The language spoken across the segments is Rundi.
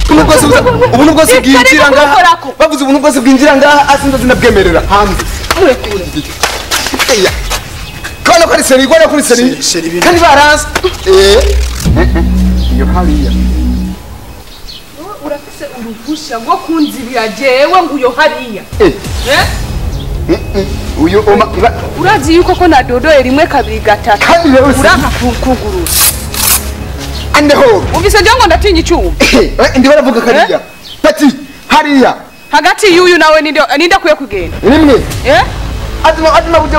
Ubuntu bwose bwinjira ngaha. Bavuze ubuntu bwose bwinjira ngaha asinda zinabwemerera hanze. Kona kuri seri, kona kuri seri. Kandi baranze. Iyo hariya. Urafise uruhusha rwo kunzibira jewe ngo uyo hariya. Uyo urazi yuko ko nadodoye rimwe kabiri gatatu. Uraka kugurura. Andeho. Umvise nje ngo ndatinya icyuma. Ndi baravuga kariya. Pati hariya. Hagati y'uyu nawe ninde kuye kugenda? Rimwe. Aduma buje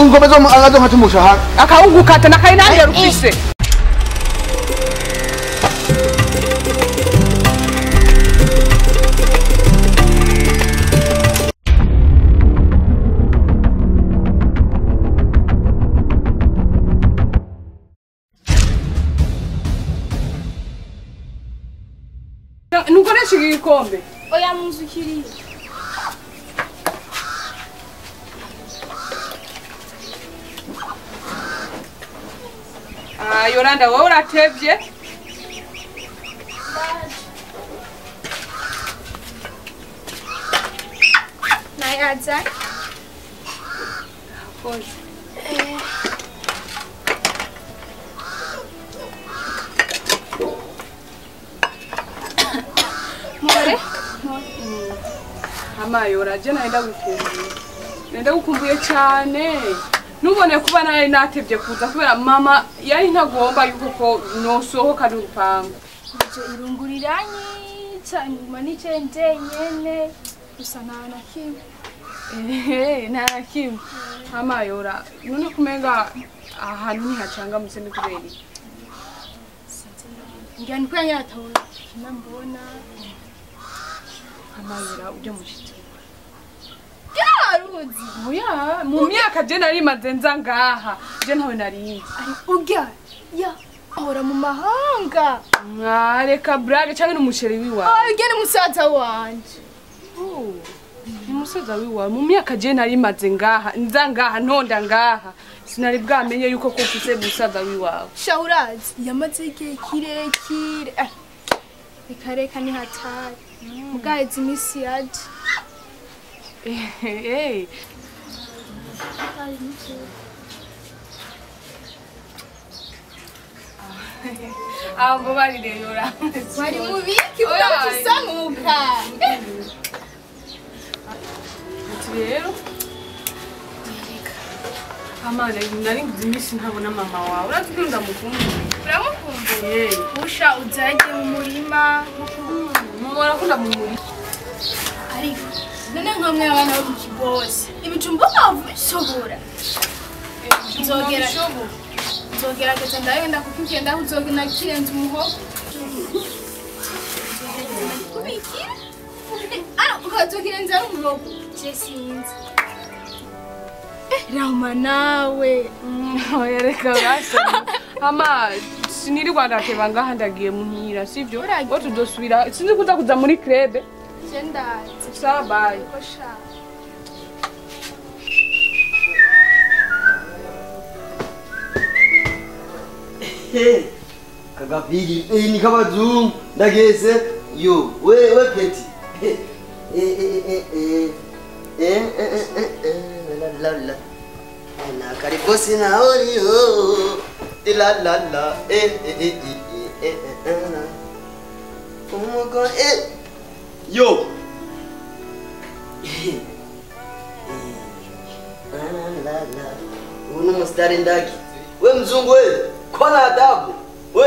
ungobezo azo nkatumusha ha. Akawugukata nakayi nande rufise. Nukoresha igikombe. Oya muzukiriye. Ah, Yolanda wowe uratevye? Nayaza. Koze. More? Amayora je naenda gukumbuye. Naenda gukumbuye cyane. Nubone kuba nari natevye kuza kubera mama yari ntagomba yuko ko nosohoka n'urupangu. Ije irunguriranye cyane nguma nice njenyene gusa nta na kimwe. Nta na kimwe. Amayora none kumenga ahantu ntihacangamutse ni kubera iki? Ngira ni kubera nyatabona kinambona. Amayora ujya mushitsi. Yaruzi. Oya, mu myaka je nari maze nza ngaha. Je ntawe nari. Urya ya ahora mu mahanga. Mwareka brave cyangwa n'umusheri wiwa. Ah, urya ni musaza wanje. Ni musaza wiwa. Mu myaka je nari maze ngaha, nza ngaha ntonda ngaha. Sinari bwamenye yuko ko ufise musaza wiwawe. Sha urazi, yamaze igihe kirekire. Reka reka ni hatari. Mugaheze imisi yaje. Abo bari reyora. Bari mubiki urakusamuka. Ati rero amana nari ngize imisi ntabona mama wawe. Urazi ko ndamukumbuye. Uramukumbuye? Usha uzaje mu murima. Mama arakunda mu murima. Ariko none nkamwe abana bo mu kibose ibijumba bishobora. Nzogerageza ndagenda kukugenda uzogenda kirenze umuhogo. Kubikira? Ara ukazokirenza umuhogo. Je sinzi. Rama nawe. Oya reka basa. Ama sinirirwa ndateba ngaha ndagiye muhira sivyo? Wo tudosubira sinzi kuza kuza muri club. Je ndazi. Sawa bye. Kosha. Kagapigi ni kabazungu ndageze yo we peti la la la na karibu sina orio la la la umugo yo la la la uno mstari ndaki we mzungu we kona adabu we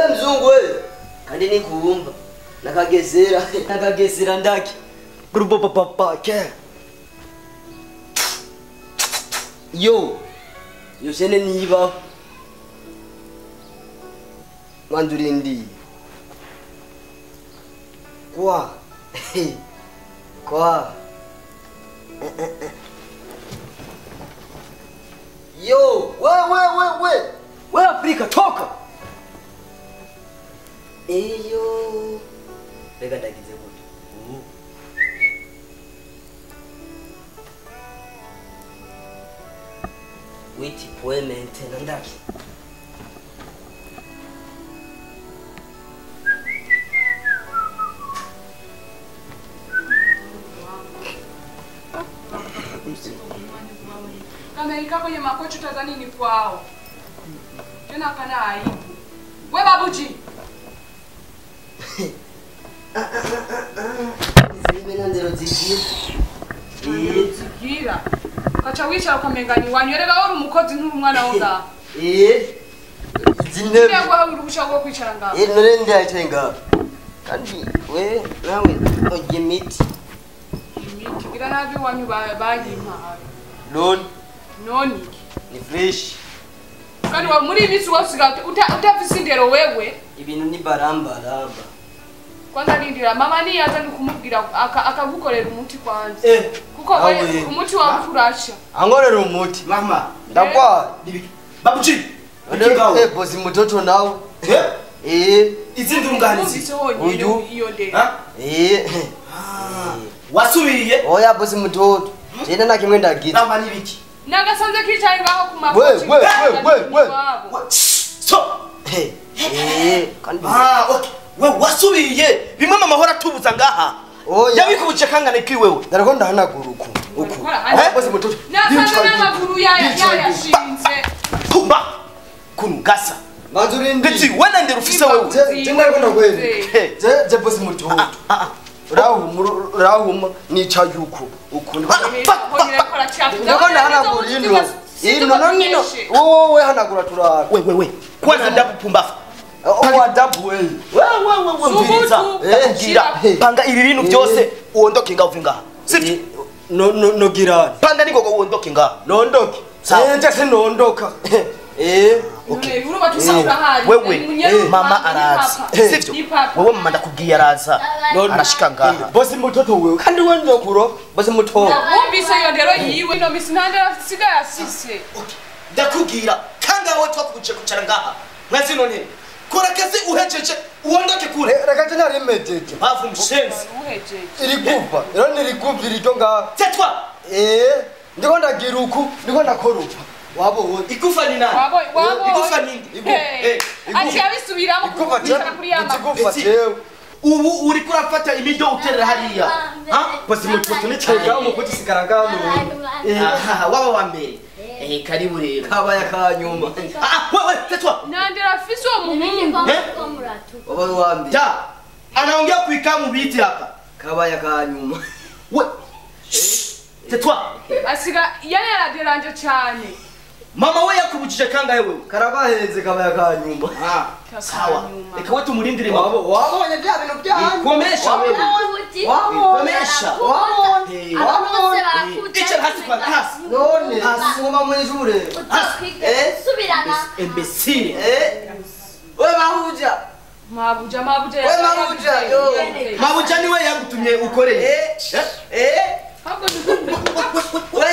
mzungu we kandi nikuumba nakagezera ndaki grupo papa ke yo yo sene niba mandurindi kwa kwa yo we Afrika toka iyo reka ndagize gute witi poemente ndaki Ameika kwenye makochi utadhani ni kwao. Tena kana aibu. We babuji. Zigira. Kachawisha ukamengani wanywerega uri umukozi nturi umwana wonga. Zinebe. Ndagwa uruhusha rwo kwicara ngaho. None ndayicaye ngaho. Kandi we nawe ujye imiti. Imiti gira nabi wanyu bayimpaye. None. None. Ni fresh. Kandi wa muri iminsi wasiga utafise indero wewe. Ibintu ni barambaramba. Kwanza lindira mama ni yaza ndikumubwira akagukorera umuti kwanza. Kuko we umuti wa kurasha. Ankorera umuti. Mama, ndakwa. Babuji. Bosi mutoto nawe. Izindi unganizi. Uyu. Iyo ndero. Wasubiye? Oya bosi mutoto. Jena na kimwe ndagize. Mama nibiki. Nagasanze kicaye ngaho ku makochi. We. So. Kandi okay. We wasubiye bimwe mama hora tubuza ngaha. Yabikubuje kangane kiwewe. Darako ndahanagura uku. Uku. Bosi mutoto. Nasanze n'amaguru yayashinze. Pumba. Kunugasa. Manzurindi. Nditi wena ndero ufise wewe. Je ndakunda kweli. Je bosi mutoto. Rahuma nicaye uku. Uku. Ndakunda hanagura ino. Ino no. Wowe hanagura turara. We. Kwanza ndakupumbafa. Adabu wewe. Wewe mviriza. Ndakubwira. Panga ibi bintu byose uondoke ngaho uve ngaha. Sivyo? No girani. Panga niko uondoke ngaha. Nondoke. Nje sinondoka. Okay. Wewe mama araza. Sivyo? Wewe mama ndakubwiye araza. Arashika ngaha. Bosi mutoto wewe. Kandi wewe ndokuro. Bosi mutoto. Wumvise iyo ndero yiwe no misi ntandera sigaye asise. Okay. Ndakubwira kandi aho twakubuje kucara ngaha. Mwezi none. Kora kazi uhejeje uondoke kure. Reka tena rimejeje. Bavu mshenzi. Uhejeje. Iriguva. Rero niriguva iryo ngaha. Tetwa. Ndiko ndagira uku, ndiko ndakorupa. Wabo igufa ni nani? Wabo. Igufa nindi. Ati abisubiramo kubicara kuri yama. Igufa jewe. Ubu uri kurafata imido uterera hariya. Ha? Bosi mutoto nicaye ngaho mukuti sigara ngaho. Waba wa mbere. Karibu rero. Kabaya kanyuma. Wewe tetwa. Nandira fisi wa muhungu. Waba wa mbere. Ja. Anaongea kuikaa mubiti hapa. Kabaya kanyuma. We. Tetwa. Asiga yale araderanje cyane. Mama we yakubujije kangahe wewe? Karabaheze kabaya kanyuma. Sawa. Reka we tumurindire mama. Wabonye bya bintu byanyu. Komesha wewe. Komesha. Wabonye. Icara hasi kwa hasi. None asoma mwishure. Subirana. Imbecile. We mahuja. Mabuja. We mabuja. Yo. Mabuja niwe yagutumye ukoreye. Ahubwo We.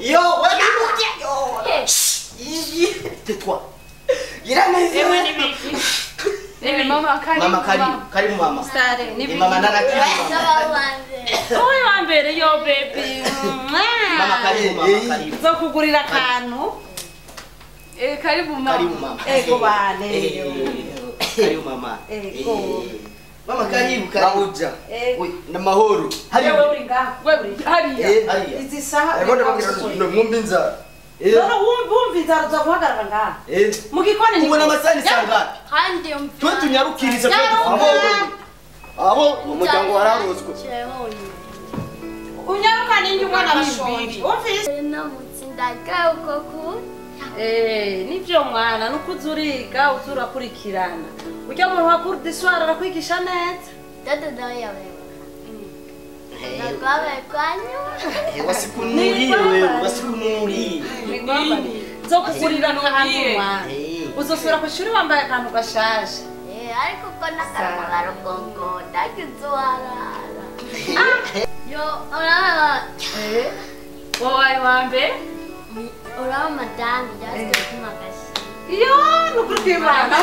Yo, we mabuja. Yo. Tais-toi. Mama karibu. Mama karibu. Karibu mama. Sare ni mama nana karibu. Oyo wa mbere yo baby. Mama karibu mama karibu. Nzokugurira akantu. Karibu mama. Karibu mama. Ego bane. Karibu mama. Ego. Mama karibu karibu. Mabuja. Na mahoro. Hariya uri ngaho. Wewe hariya. Hariya. Izi saha. Ego ndababwira mwumva inzara. None wumva inzara uza guhagarara ngaha. Mu gikoni ni ubona amasahani sangapi? Kandi twe tunyarukirize abo umuryango wararozwe. Unyarukane ingi umwana arashonje. Umvise? Ndagaye uko ku. Nivyo mwana nukuza uriga uza urakurikirana. Ujya mu ruhakuru diswara arakwigisha neza. Dada dawe yawe. Ndagaye kwanyu. Wasikunulie wewe, wasikunulie. Nzokugurira akantu mwana. Uzosubira ku ishuri wambaye akantu gashaje. Ariko ko n'akantu karugongo ndakizuwarara. Yo, uraba. Wowe wa mbere? Uraba madame byasigaye kumagashyi. Iyo nukuri kw'Imana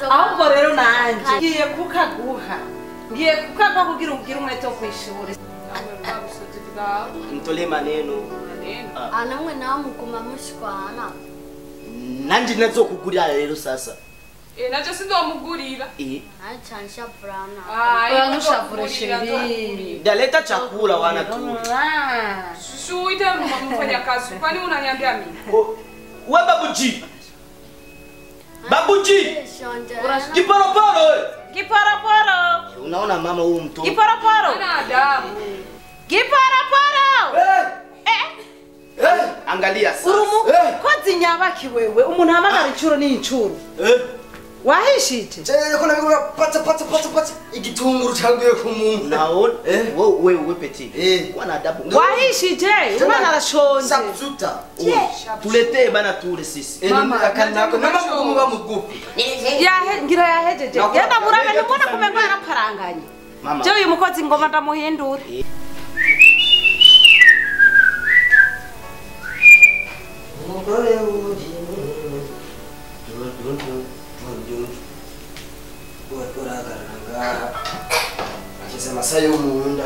ahubwo rero nanjye ngiye kukaguha. Ngiye kukaguha kugira ugire umwete wo kw'ishuri. Mtole maneno. Anamwe nawe muguma mushwana. Nanje nazokugurira rero sasa. Naje sindomugurira. Acha nshavurana. Ah, ntushavure chérie. Daleta chakula wana tu. Shuite mfanyakazi. Kwani unaniambia mimi? We babuji. Babuji. Kiporoporo we. Kiporoporo. Unaona mama huyu mtoto. Kiporoporo. Ana adabu. Kiporoporo. Angalia sasa. Urumu kozi nyabaki wewe umuntu hamagara incuro ni incuro. Wahishije. Chere kona bigura pata pata pata pata igitunguru cyanguye ku muntu. Naona wewe wewe petit. Kwa na adabu. Wahishije umwana arashonje. Sabzuta. Tuletee bana tule sisi. Mama akanako mama muba mugufi. Yahe ngira yahejeje. Yenda murabe nubona kumengwa yaraparanganye. Mama. Je uyu mukozi ngoma ndamuhindura. Umugore uri urahagarara ngaha ageze amasaha yo mu nda.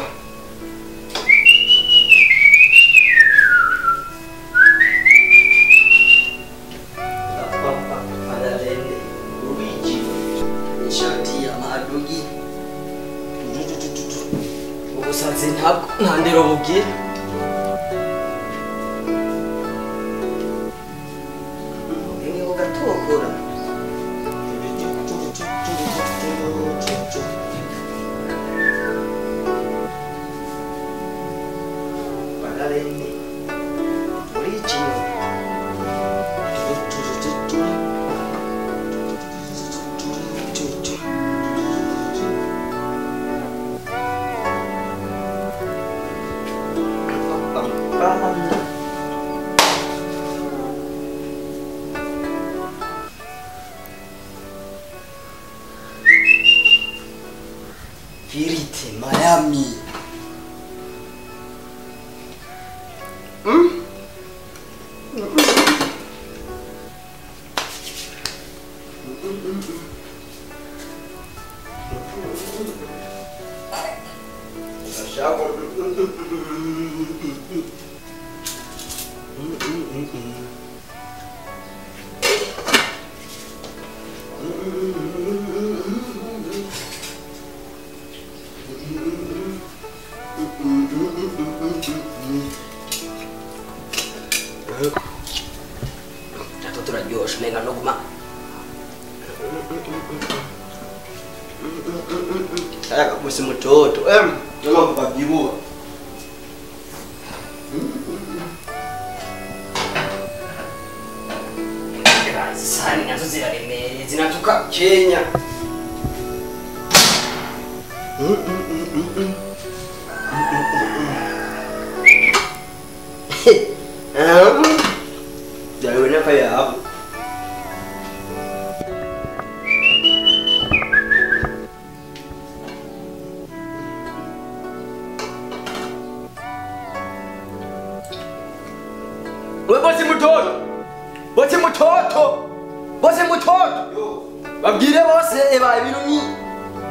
Ishati ya madugi ubusazi ntabwo nta ndero bugira. Firiti Miami. Turaryoshe menga no guma. Aya kusi mutoto. Noma kubabyibuha. Sani nazo ziraremereye zinatuka Kenya. We bosi mutoto. Bosi mutoto. Bosi mutoto. Babwire bose eba ibintu ni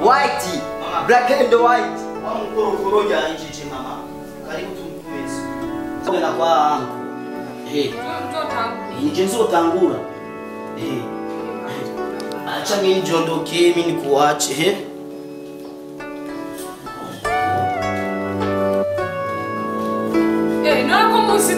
white, black and white. Wa mukoro yanjije mama. Karibu tumkuweze. Kwenda kwa angu. Nje nzotangura. Acha mimi njondoke mimi nikuache. No como se